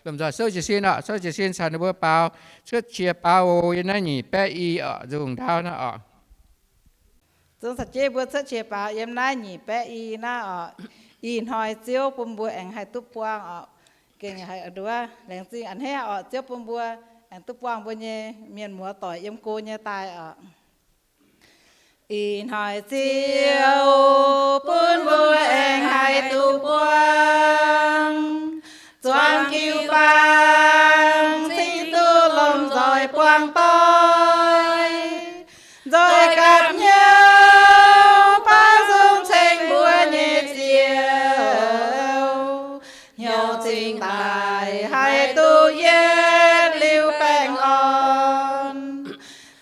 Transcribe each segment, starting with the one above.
Lomh nzoih souv jiez sin oc. Souv jiez sin caux ninh mbuo baaux cuotv qiex baaux oc, yiem naaiv nyic baeqv i oc, nzungh ndaauv naaiv oc. Zungv caux jienv mbuo cuotv qiex baaux yiem naaiv nyic baeqv i naaiv oc. Ih hnoi Ziouv bun mbuo aengx haih duqv buangh oc. Gengh haih nduov laengz zingh a'hneiv oc. Ziouv bun mbuo aengx duqv buangh mbuo nyei mienh muoz doic yiem go nyei daaih oc. Ih hnoi Ziouv bun mbuo aengx haih duqv buangh, zuangx jiu-baang cingx duqv lomh nzoih buangh doic, nzoih gapv hnyouv baav nzung ceng mbuo nyei Ziouv, hnyouv cingx daaih haih duqv yietv liuz baengh orn.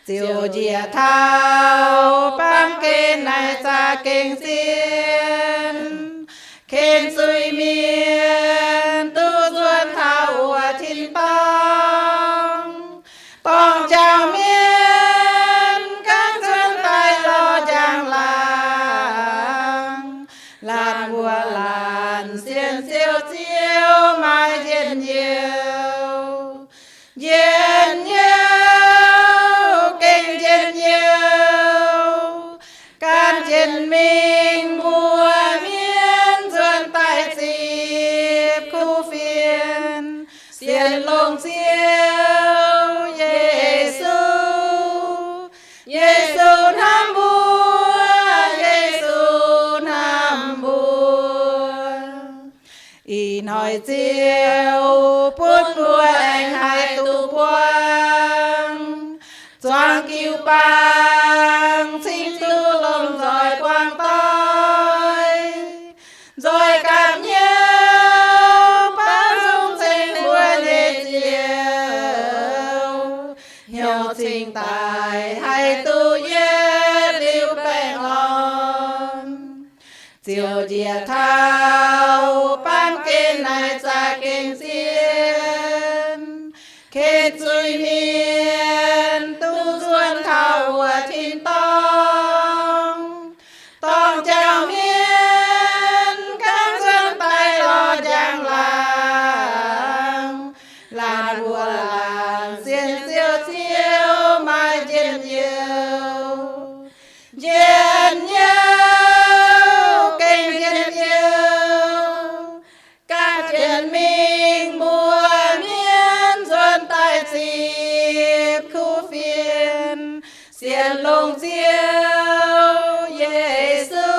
Ziouv njiec taux baamh gen naaic za'gengh zien, ken zuiz-mienh duqv nzuonx taux wuov tin-dorngh, dorng jauv mienh ganh nzuonx daaih lorz njang-laangc, laanh mbuo laanh sienx Ziouv, Ziouv maaih njien-youh. Njien-youh, gengh njien-youh, gan jienv mingh mbuo mienh nzuonx daaih zipv kuv fienx, sienx longx Ziouv Yesu. Yesu hnamv mbuo, Yesu hnamv mbuo. Ih hnoi Ziouv bun mbuo aengx haih duqv buangh, zuangx jiu-baang cingx duqv lomh nzoih buangh doic, nzoih gapv hnyouv baav nzung ceng mbuo nyei Ziouv, hnyouv cingx daaih haih duqv yietv liuz baengh orn. Ziouv njiec taux baamh gen naaic za'gengh zien, ken zuiz-mienh duqv nzuonx taux wuov tin-dorngh, dorng jauv mienh ganh nzuonx daaih lorz njang-laangc, laanh mbuo laanh sienx Ziouv, Ziouv maaih njien-youh. Njien-youh, gengh njien-youh, gan jienv mingh mbuo mienh nzuonx daaih zipv kuv fienx, sienx longx Ziouv Yesu.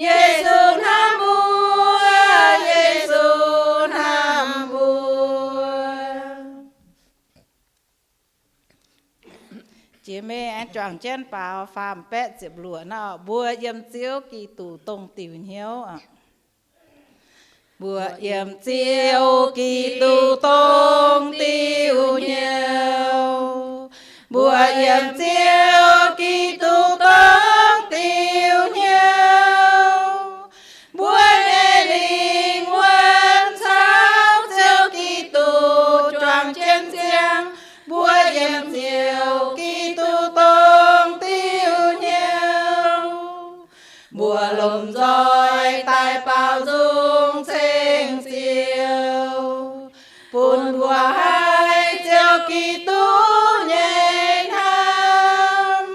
Yesu hnamv mbuo, Yesu hnamv mbuo. Jiex mingh aengx juangc jienv baaux faam baeqv ziepc luoqc naaiv oc. Mbuo yiem Ziouv Giduc dongh diuc hnyouv oc. Mbuo yiem Ziouv Giduc dongh diuc hnyouv. Mbuo yiem Ziouv Giduc dongh diuc hnyouv. Mbuo nyei lingh wuonh caux Ziouv Giduc juangc jienv ziangh. Mbuo yiem Ziouv Giduc dongh diuc hnyouv. Mbuo lomh nzoih daaih baaux nzung ceng Ziouv, bun mbuo haiz Ziouv Giduc nyei hnamv,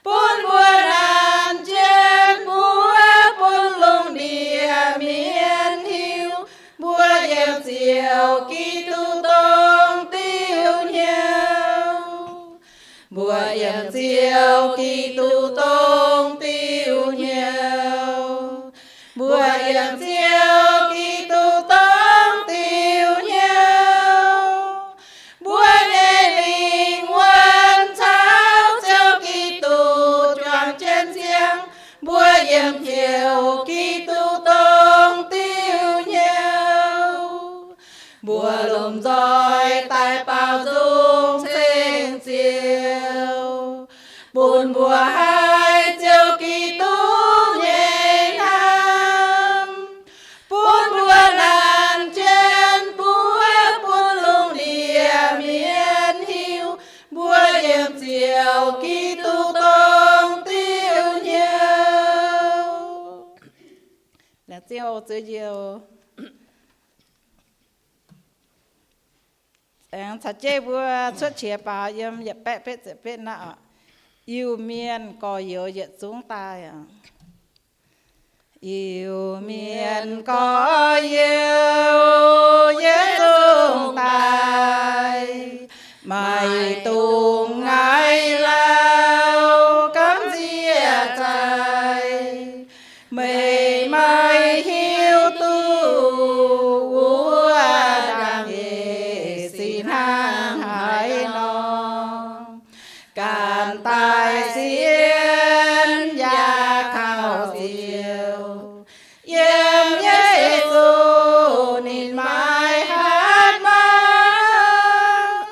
bun mbuo nanc jienv mbuo, bun lungh ndiev mienh hiuv mbuo yiem Ziouv Giduc dongh diuc hnyouv. Mbuo yiem Ziouv Giduc dongh diuc hnyouv. Mbuo yiem Ziouv Giduc dongh diuc hnyouv. Mbuo nyei lingh wuonh caux Ziouv Giduc juangc jienv ziangh. Mbuo yiem Ziouv Giduc dongh diuc hnyouv. Mbuo lomh nzoih daaih baaux nzung ceng Ziouv, bun mbuo haiz Ziouv Giduc nyei hnamv, bun mbuo nanc jienv mbuo, bun lungh ndiev mienh hiuv mbuo yiem Ziouv Giduc dongh diuc hnyouv. Laengz zingh oc, zuiz njoux. Aengx caux jienv mbuo cuotv qiex baaux yiem yietc baeqv betv ziepc betv naaiv oc. Iu-Mienh gorx-youz yietc zungv daaih oc. Iu-Mienh gorx-youz yietc zungv daaih, maaih dongh ngaih lauh gamh nziex daaih. Meih maaih hiuv duqv wuov ndaangc nyei sic hnangv haaix nor. Ganh daaih sienx yaac kaux Ziouv, yiem Yesu ninh maiv hatc maaz,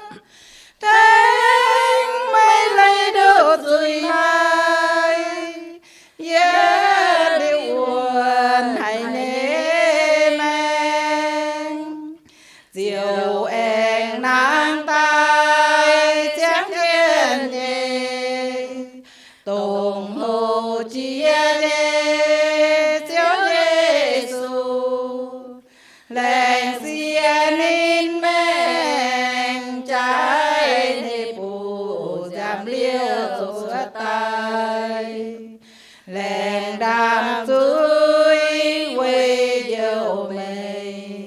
tengx meih leih nduqc zuiz naaiv, yietc liuz wuonx haic nyei maengc. Ziouv aengx nangh daaih ziangh jienv nyei, dongh hlo jiex nyei Ziouv Yesu, laengz ziex ninh maengh jaaix nyei buoz nziaamv liouh zuqc daaih, laengz ndaamv-zuiz weic njoux meih,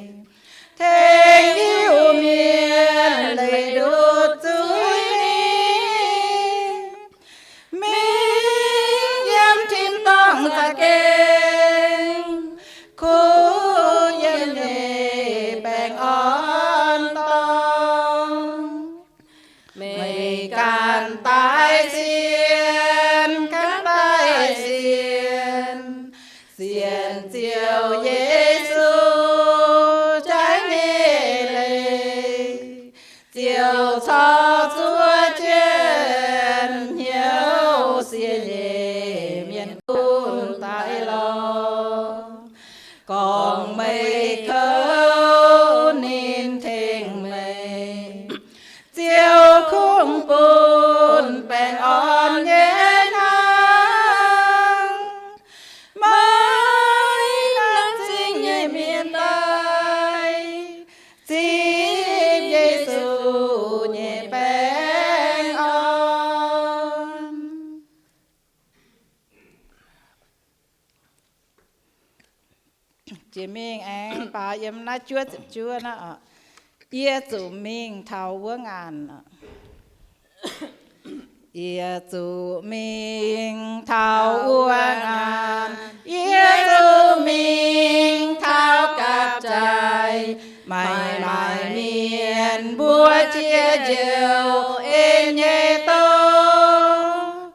tengx Iu-Mienh leih nduqc zuiz ninh, mingh yiem tin-dorngh za'gengh, kuv yiem nyei baengh orn-dorngh. Meih ganh daaih sienx, ganh daaih sienx, sienx Ziouv Yesu jaaix nyei leiz. Ziouv corc zuov jienv hnyouv siev nyei mienh gunv daaih lorz, gorngv meih kouv ninh tengx meih. Ziouv kungx bun baengh orn nyei hnangv, maiv nangc zingh nyei mienh daaih zipv Yesu nyei baengh orn. Jiex mingh aengx baaux yiem naaiv juov ziepc juov naaiv oc. Yie zuqc mingh taux wuov ngaanc. Yie zuqc mingh taux wuov ngaanc, yie zuqc mingh taux gapv-jaaix. Maaih, maaih mienh mbuo jiex njoux en nyei douh,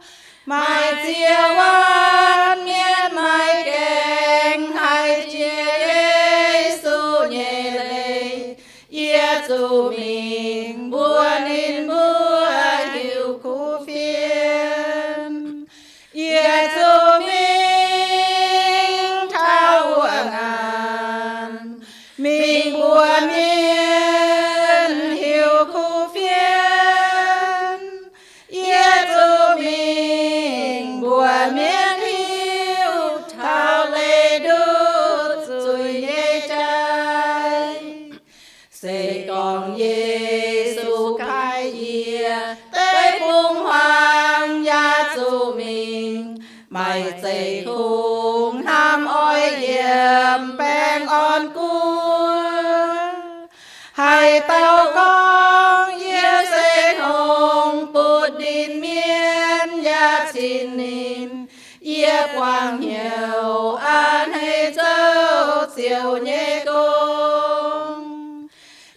maaih ziex waanc mienh maaih gaengh haih jiex Yesu nyei leiz. Yie zuqc mingh mbuox ninh mbuo hiuv kuv fienx. Yie zuqc mingh taux wuov ngaanc, mingh mbuox mienh hiuv kuv fienx. Yie zuqc mingh mbuox mienh hiuv taux leih nduqc zuiz nyei jaaix. Se gorngv Yesu kaaix yie, deic-bung-huaang yaac zuqc mingh. Maaih zeiv kungx hnamv oix yiem baengh orn guoqv. Haaix dauh gorngv, yie se hngongx butv ninh mienh yaac cin ninh, yie buangh hnyouv a'hneiv zouv Ziouv nyei gong.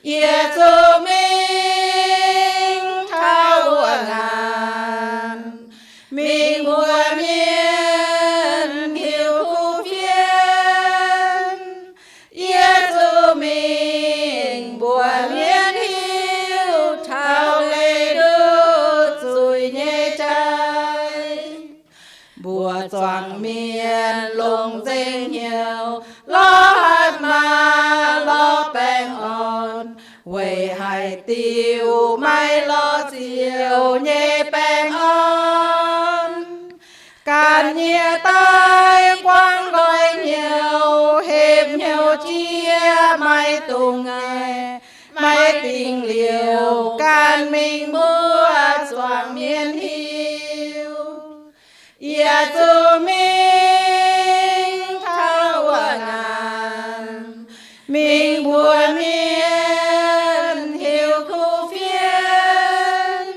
Yie zuqc mingh taux wuov ngaanc, mingh mbuox mienh hiuv kuv fienx. Yie zuqc mingh mbuox mienh hiuv taux leih nduqc zuiz nyei jaaix. Mbuo zuangx mienh longc nzengc hnyouv lorz hatc maaz, lorz baengh orn, weic haaix diuc maiv lorz Ziouv nyei baengh orn? Ganh nyie daaih guangc nqoi hnyouv, hepc hnyouv jiex, maiv dungx ngaih, maiv dingc liouc gan mingh mbuo zuangx mienh hiuv. Yie zuqc mingh taux wuoqc ngaanc, mingh mbuox mienh hiuv kuv fienx.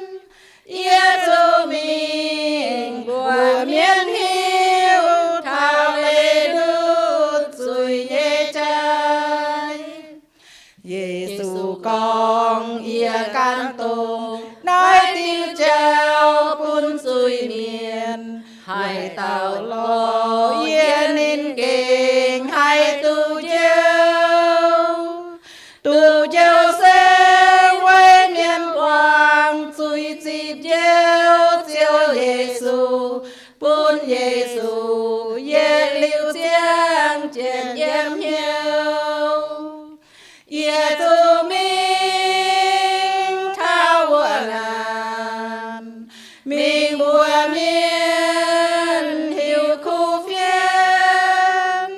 Yie zuqc mingh mbuox mienh hiuv taux leih ndutv zuiz nyei jaaix. Yesu gorngv, Yie gan dongh naaiv diuh jauv bun zuiz-mienh. Haaix dauh lorz yie, ninh gengh haih duqv njoux. Duqv njoux se weic mienh buangh zuiz zipv njoux Ziouv Yesu, bun Yesu yietc liuz ziangh jienv yiem hnyouv. Yie zuqc mingh taux wuoqc ngaanc, mingh mbuox mienh hiuv kuv fienx.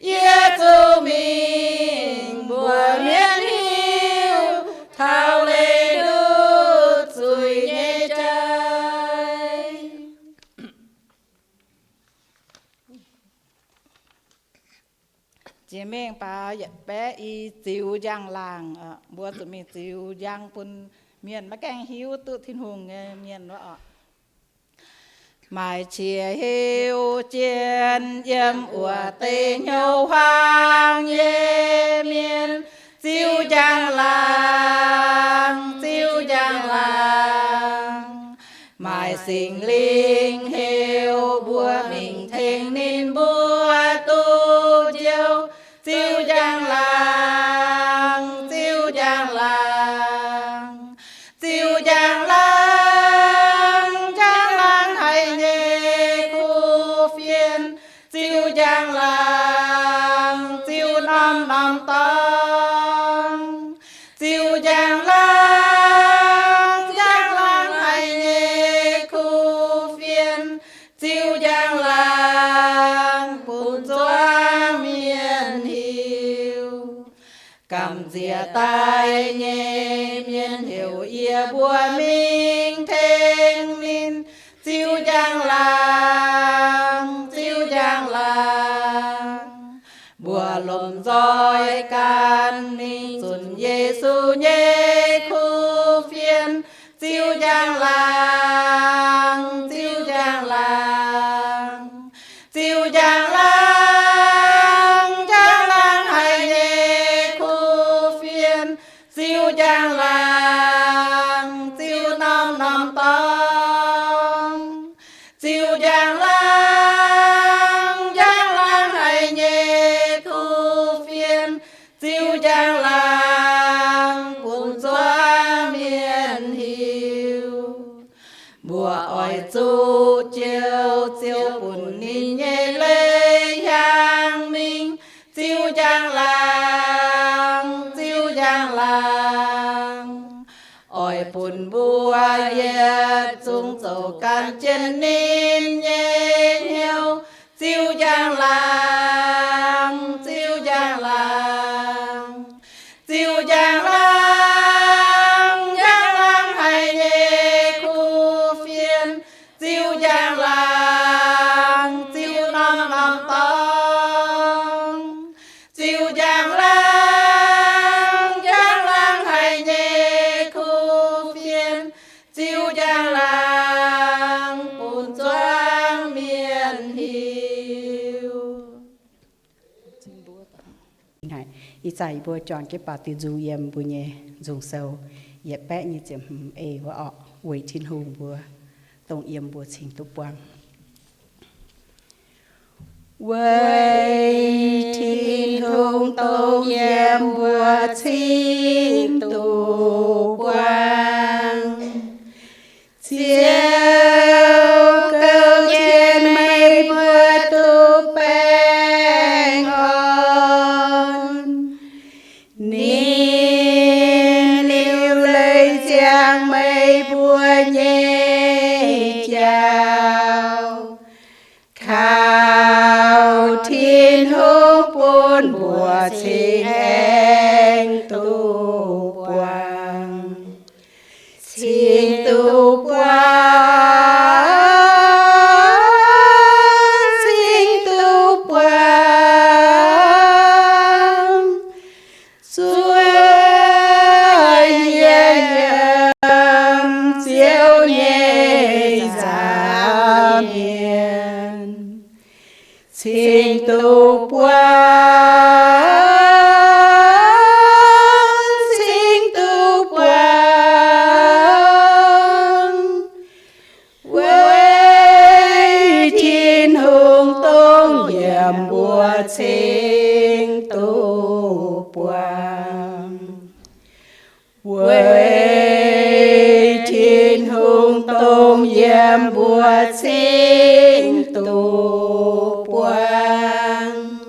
Yie zuqc mingh mbuox mienh hiuv taux leih ndutv zuiz nyei jaaix. Jiex mingh baac yietc baeqv i ziux njang-laangc, mbuo zuqc mingh ziux njang bun mienh maiv gaengh hiuv duqv Tin-Hungh nyei mienh wuov oc. Maaih qiex heuc jien yiem wuov deix hnyouv huaang nyei mienh, ziux njang-laangc, ziux njang-laangc. Maaih Singx Lingh heuc mbuo mingh tengx ninh mbuo duqv njoux, ziux njang-laangc, ziux njang-laangc. Ziux njang-laangc, njang-laangc haic nyei kuv fienx. Ziux njang-laangc, ziux norm-norm dorngx. Ziux njang-laangc, njang-laangc haic nyei kuv fienx. Ziux njang-laangc bun zuangx mienh hiuv. Gamh nziex daaih nyei mienh heuc yie mbuo mingh tengx ninh ziux njang-laangc, ziux njang-laangc. Mbuo lomh nzoih gan mingh zunc Yesu nyei kuv fienx, ziux njang-laangc, ziux njang-laangc. Ziux njang-laangc, njang-laangc haic nyei kuv fienx. Ziux njang-laangc, ziux norm-norm dorngx. Ziux njang-laangc, njang-laangc haic nyei kuv fienx. Ziux njang-laangc bun zuangx mienh hiuv. Mbuo oix zuqc Ziouv, Ziouv bun ninh nyei leiz hiaangx mingh. Ziux njang-laangc, ziux njang-laangc. Oix bun mbuo yietc zungv zoux gan jienv ninh nyei hnyouv. Ziux njang-laangc, ziux njang-laangc. Ziux njang-laangc, njang-laangc haic nyei kuv fienx. Ziux njang-laangc, ziux norm-norm dorngx. Ziux njang-laangc, njang-laangc haic nyei kuv fienx. Ziux njang-laangc bun zuangx mienh hiuv. Ih zanc yie mbuo juangc jienv baaux diuh nzung yiem mbuo nyei nzung sou yietc baeqv nyic ziepc hmz ei wuov orqc, weic Tin-Hungh mbuo, dongh yiem mbuo cingx duqv buangh. Weic Tin-Hungh dongh yiem mbuo cingx duqv buangh. Ziouv gouv jienv meih mbuo duqv baengh orn. Ninh liuc leiz ziangx meih mbuo nyei jauv, kaux Tin-Hungh bun mbuo cingx aengx duqv buangh. buangh, cing duqv buangh. Zuov yie yiem Ziouv nyei nza'hmien, cing duqv buangv, cing duqv buangv. Weic Tin-Hungh dongh yiem mbuo cing duqv buangv. Weic Tin-Hungh dongh yiem mbuo cing duqv buangv.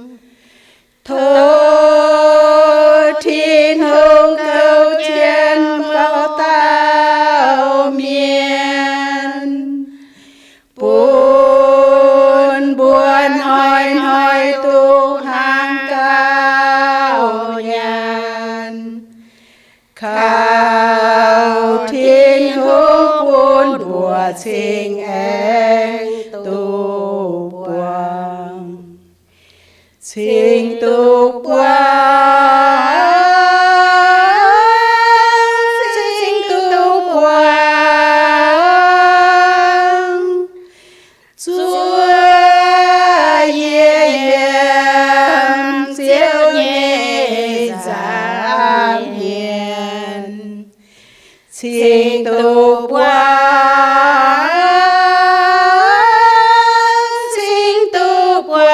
Tov Tin-Hungh gouv jienv mbuo dauh mienh, bun mbuo hnoi-hnoi duqv hnangv gauh nyaanh. Kaux Tin-Hungh bun mbuo cing aengx duqv buangh. Cing duqv buangv, cing duqv buangv. Zuov yie yiem Ziouv nyei nza'hmien, cing duqv buangv, cing duqv buangv.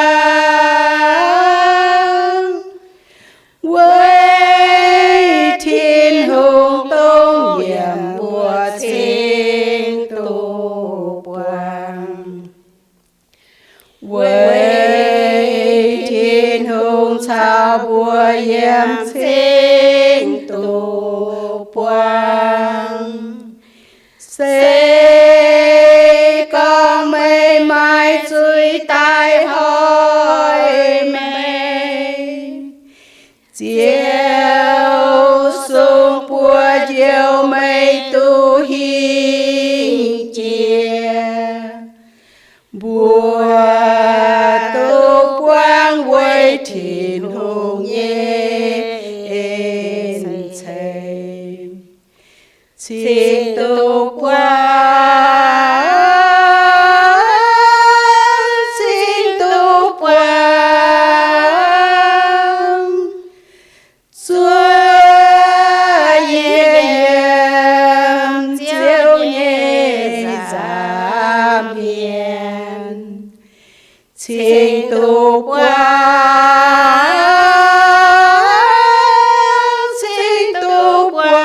Weic Tin-Hungh dongh yiem mbuo cing duqv buangv. Weic Tin-Hungh caux mbuo yiem cing duqv buangv. Se gorngv meih maaih zuiz daaih hnoi meih, Ziouv sung buo njoux meih duqv hingh jiex. Mbuo duqv buangv weic Tin-Hungh nyei en ceix. Cing duqv buangv, cing duqv buangv. Zuov yie yiem Ziouv nyei nza'hmien, cing duqv buangv, cing duqv buangv.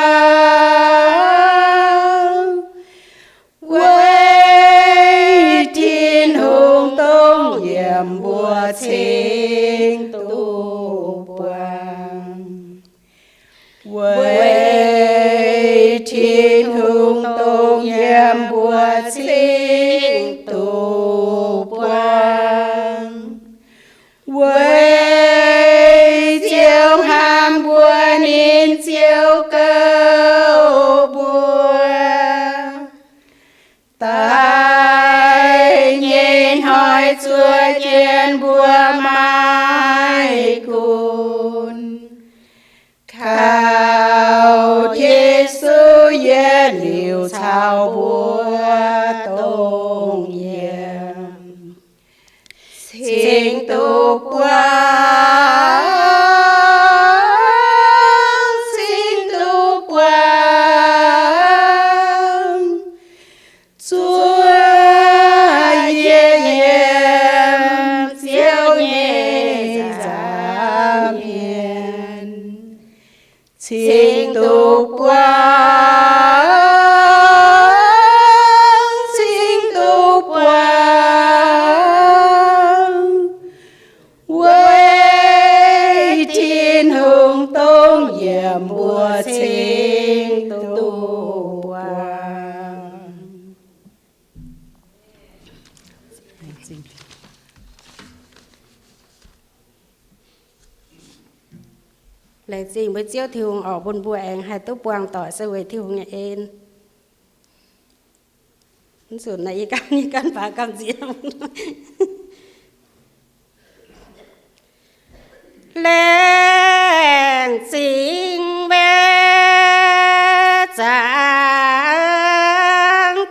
Weic Tin-Hungh dongh yiem mbuo cing duqv buangv. Weic Tin-Hungh dongh yiem mbuo cing duqv buangv. Weic Ziouv hnamv mbuo, ninh ziouc gouv mbuo. Daaih nyei hnoi zuov jienv mbuo maiv gunv, kaux Yesu yietc liuz caux mbuo dongh yiem. Cing duqv buangv, cing duqv buangv. Zuov yie yiem Ziouv nyei nza'hmien, cing duqv buangv, cing duqv buangv. Weic Tin-Hungh dongh yiem mbuo cing duqv buangv. Laengz zingh mbuo Ziouv Tin-Hungh oc, bun mbuo aengx haih duqv buangh doic se weic Tin-Hungh nyei en. Mv zunc naaiv yie gan, yie gan baac gamh nziex. Laengz zingh mbuo Zaangc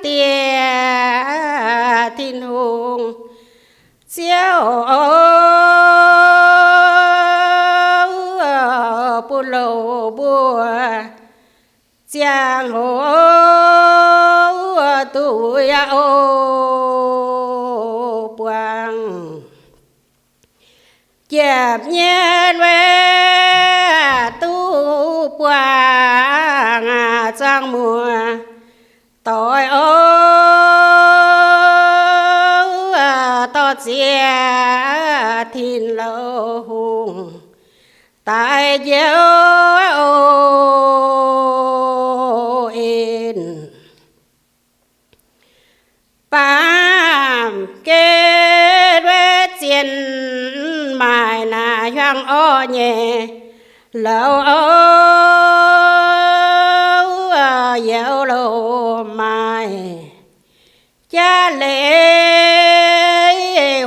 Diex Tin-Hungh, Ziouv, bun loz mbuo ziangh hoc duqv yaac o buangh. Jepv nyei wuov duqv buangh zuangx muoz doic o, dorh ziex tin-louh hungh daaih njoux o en. Baamh gen wuov zien maaih naaiv hiuang orqv nyei louh o, youz loz maaih jaav leiz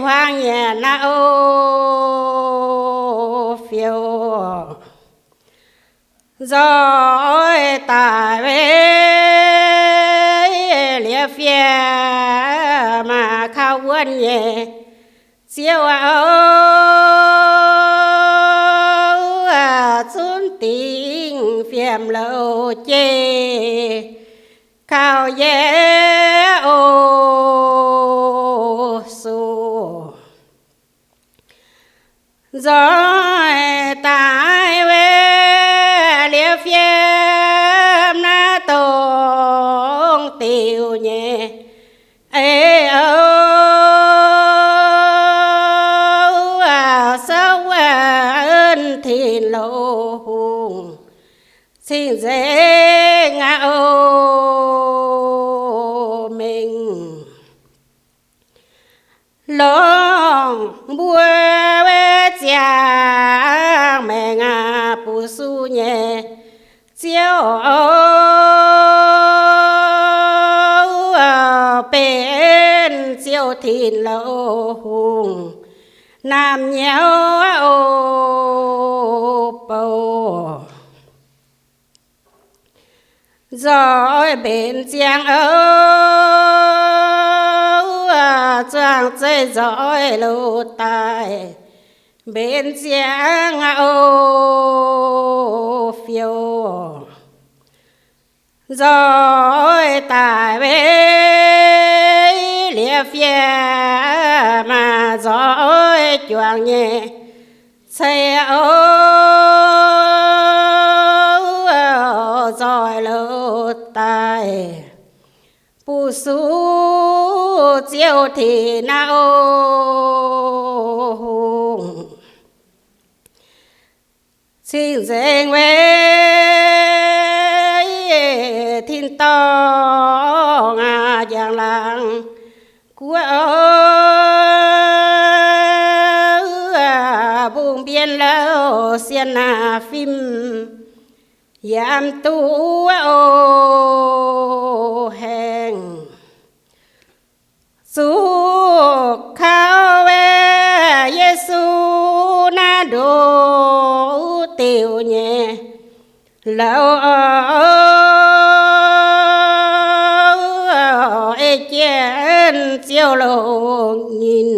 huaang nyanc naaiv o fiou. Nzoih daic weic liuz fiem maaih kaux wuonv nyei Ziouv o, zunv dingc fiem louh jeiv kaux yie o suc. Nzoih daic weic liuz fiem naaiv dongh diuc nyei eix o, souv wuonv tin-louh hungh cing-nzengc aqv o mengh. Longc mbuo wuov ziangh maengc aqv, bun suv nyei Ziouv o, benx Ziouv tin-louh hungh naamh nyouz o bou. Nzoih mbenc ziangx o, zuangx zeiv nzoih loz daaih mbenc ziangx o fiou. Nzoih daic weic liuz fiem maaih nzoih juangc nyei ceix o, nzoih loz daaih bun suv Ziouv tin-louh hungh cing-nzengc weic tin-dorngh njang-laangc guoqv o, mbungh mbien louh sien naaiv fim yaac mv duqv o haengh. Zuqc kaux wuov Yesu naaiv ndoqc diuc nyei louh, ei jienv Ziouv longc nyinh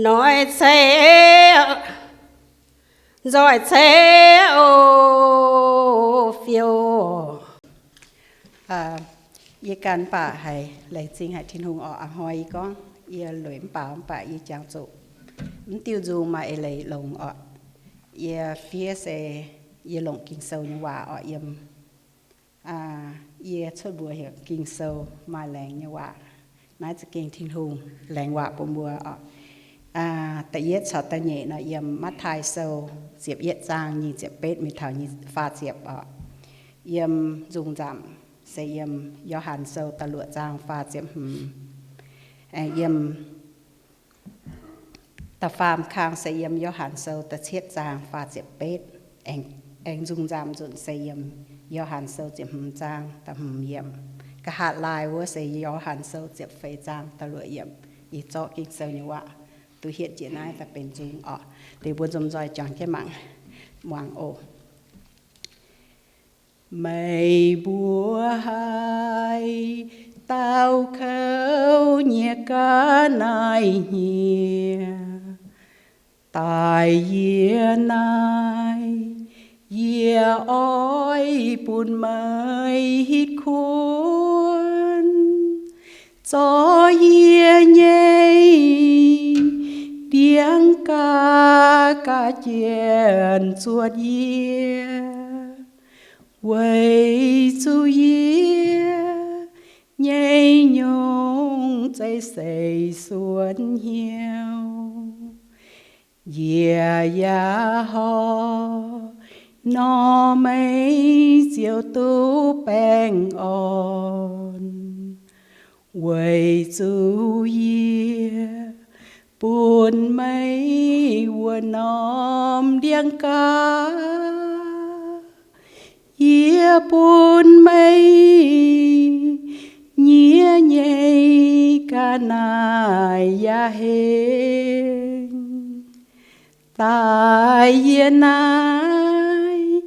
noic ceix, nzoih ceix o fiou. Yie gan mv baac haiz laengz zingh haic Tin-Hungh orqc. A'hnoi yie gorngv yie lueic mv baac, mv baac yie jangx zuqc mv diuh nzung maaih eix leiz longx orqc. Yie fiev se yie longc Ging-Sou nyei waac orqc yiem, yie cuotv mbuox heuc Ging-Sou maaih laengz nyei waac. Naaiv za'gengh Tin-Hungh laengz waac bun mbuo orqc. Da'yietv caux da'nyeic nor yiem Matv^taai Sou ziepc yietv zaang nyic ziepc betv mingh taux nyic faah ziepc orqc. Yiem nzung nzamc se yiem Yo^han Sou da'luoqc zaang faah ziepc hmz. Yiem da'faam kang se yiem Yo^han Sou da'cietv zaang faah ziepc betv. Aengx nzung nzamc nzunc se yiem Yo^han Sou ziepc hmz zaang da'hmz yiemc. Nqa'haav laai wuov se Yo^han Sou ziepc feix zaang da'luoqc yiemc. Ih zorqv Ging-Sou nyei waac duqv hietv njiec naaiv daaih benx nzung orqc. Liuz mbuo nzom nzoih juangc jienv mangc muangx oc. Meih mbuo haiz dauh kouv nyei ga'naaiv hniev daaih yie naaiv, yie oix bun meih hitv kuonx. Zorqv yie nyei ndiangx-gaatv ga'jienh zuotc yie, weic zuqc yie nyei nyungc zeiv-seix suonx hnyouv. Yie yaac horpc nor meih ziouc duqv baengh orn, weic zuqc yie bun meih wuov norm ndiangx-gaatv. Yie bun meih nyiev nyei ga'naaiv yaac hengx. Daaih yie naaiv,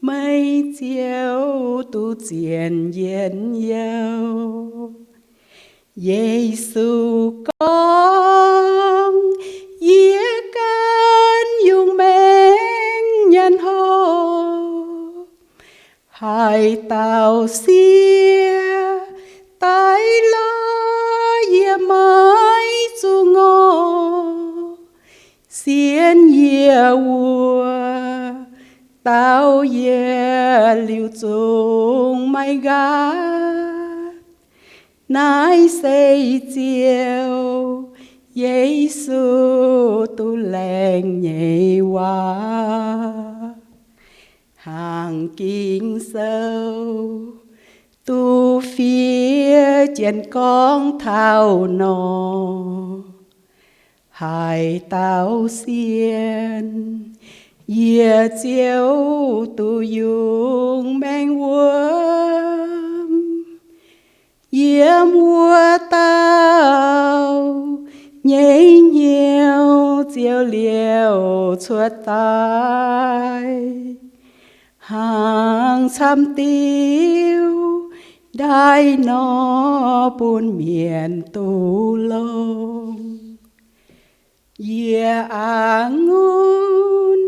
meih ziouc duqv zien njien-youh. Yesu gorngv, yie gan yungh maengx nyanc hopv. Haaix dauh siev daaih lorz yie, maiv zuqc ngorc. Sienx yie wuov dauh, yie liuz zungv maiv nqaatv. Naaiv se Ziouv Yesu duqv laengz nyei waac. Hangx Ging-Sou duqv fiev jienv gorngv taux nor, haaix dauh sienx yie, ziouc duqv yungz maengh wuom. Yiem wuov dauh nyei hnyouv ziouc liouc cuotv daaih, hnaangx camv diuv ndaaih nor bun mienh duqv longc. Yie a'ngunc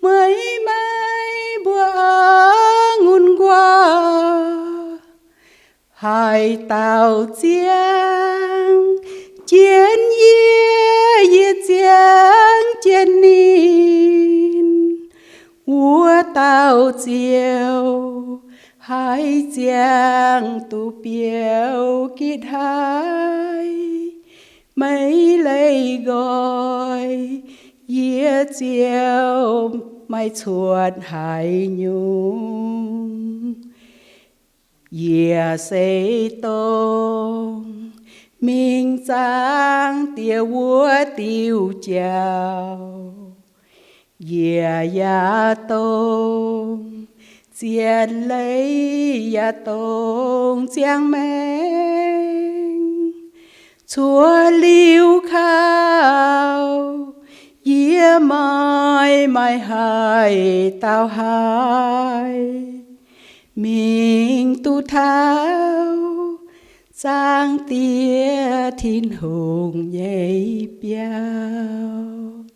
meih, meih mbuo a'ngunc nquaah. Haaix dauh ziangh jienv yie, yie ziangh jienv ninh, wuov dauh ziouc haih ziangh duqv biouv gitv haic. Meih leih nqoi, yie ziouc maiv cuotv haaix nyungc. Yie se dongh mingh Zaangc Diex wuov diuh jauv. Yie yaac dongh zien leiz, yaac dongh ziangh maengc. Cuotv liuz kaux, yie maiv maaih haaix dauh haih mingh duqv taux Zaangc Diex Tin-Hungh nyei biauv.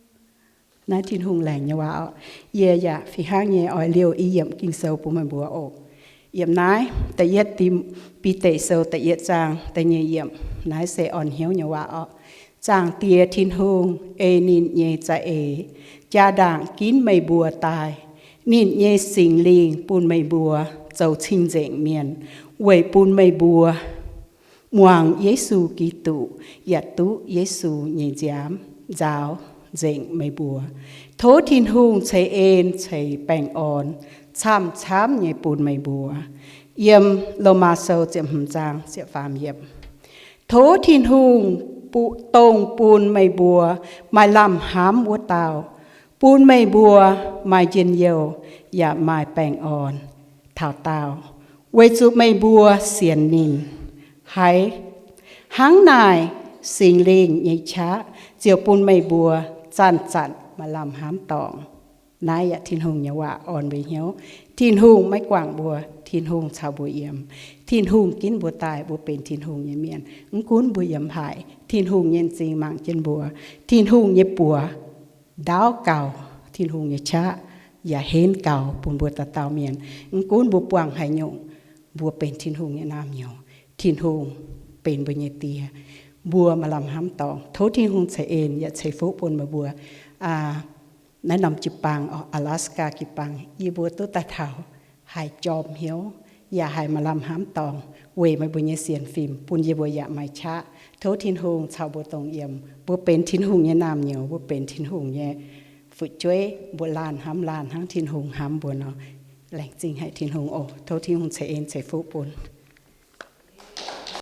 Naaiv Tin-Hungh laengz nyei waac oc. Yie yaac fih hnangv nyei oix liouh i yiemc Ging-Sou bun meih mbuo oc. Yiem naaiv da'yietv Bide Sou da'yietv zaang da'nyeic yiemc, naaiv se orn hnyouv nyei waac oc. Zaangc Diex Tin-Hungh ei ninh nyei za'eix jaa-ndaangc ginv meih mbuo daaih. Ninh nyei Singx Lingh bun meih mbuo zoux cing-nzengc mienh, weic bun meih mbuo muangx Yesu Giduc yaac duqv Yesu nyei nziaamv nzaaux nzengc meih mbuo. Tov Tin-Hungh ceix en ceix baengh orn camv-camv nyei bun meih mbuo. Yiem Lomaa Sou ziepc hmz zaang ziepc faam yiemc. Tov Tin-Hungh, dongh bun meih mbuo maaih lamh hnamv wuov dauh, bun meih mbuo maaih njien-youh yaac maaih baengh orn taux daauh. Weic zuqc meih mbuo sienx ninh. Haiz hnangv naaic, Singx Lingh nyei qaqv ziouc bun meih mbuo zanc-zanc maaih lamh hnamv dorngx. Naaiv yaac Tin-Hungh nyei waac orn mbuo hnyouv. Tin-Hungh maiv guangc mbuo. Tin-Hungh caux mbuo yiem. Tin-Hungh ginv mbuo daaih mbuo benx Tin-Hungh nyei mienh. Mv gunv mbuo yiem haaix, Tin-Hungh nyei m'zing mangc jienv mbuo. Tin-Hungh nyei buoz ndaauv gaux, Tin-Hungh nyei qaqv yaac henv gaux bun mbuo dauh dauh mienh. Mv gunv mbuo buangh haaix nyungc, mbuo benx Tin-Hungh nyei naamh nyouz. Tin-Hungh benx mbuo nyei Die. Mbuo maaih lamh hnamv dorngx. Tov Tin-Hungh ceix en yaac ceix fuqv bun meih mbuo. Naaiv norm jiu-baang, Alaska jiu-baang, yie mbuo duqv daaih taux haih jorm hnyouv, yaac haih maaih lamh hnamv dorngx weic meih mbuo nyei sienx fim bun yie mbuo yaac maaih qaqv. Tov Tin-Hungh caux mbuo dongh yiem. Mbuo benx Tin-Hungh nyei naamh nyouz, mbuo benx Tin-Hungh nyei fu'jueiv, mbuo laanh hnamv laanh hnangv Tin-Hungh hnamv mbuo nor. Laengz zingh haic Tin-Hungh oc. Tov Tin-Hungh ceix en ceix fuqv bun.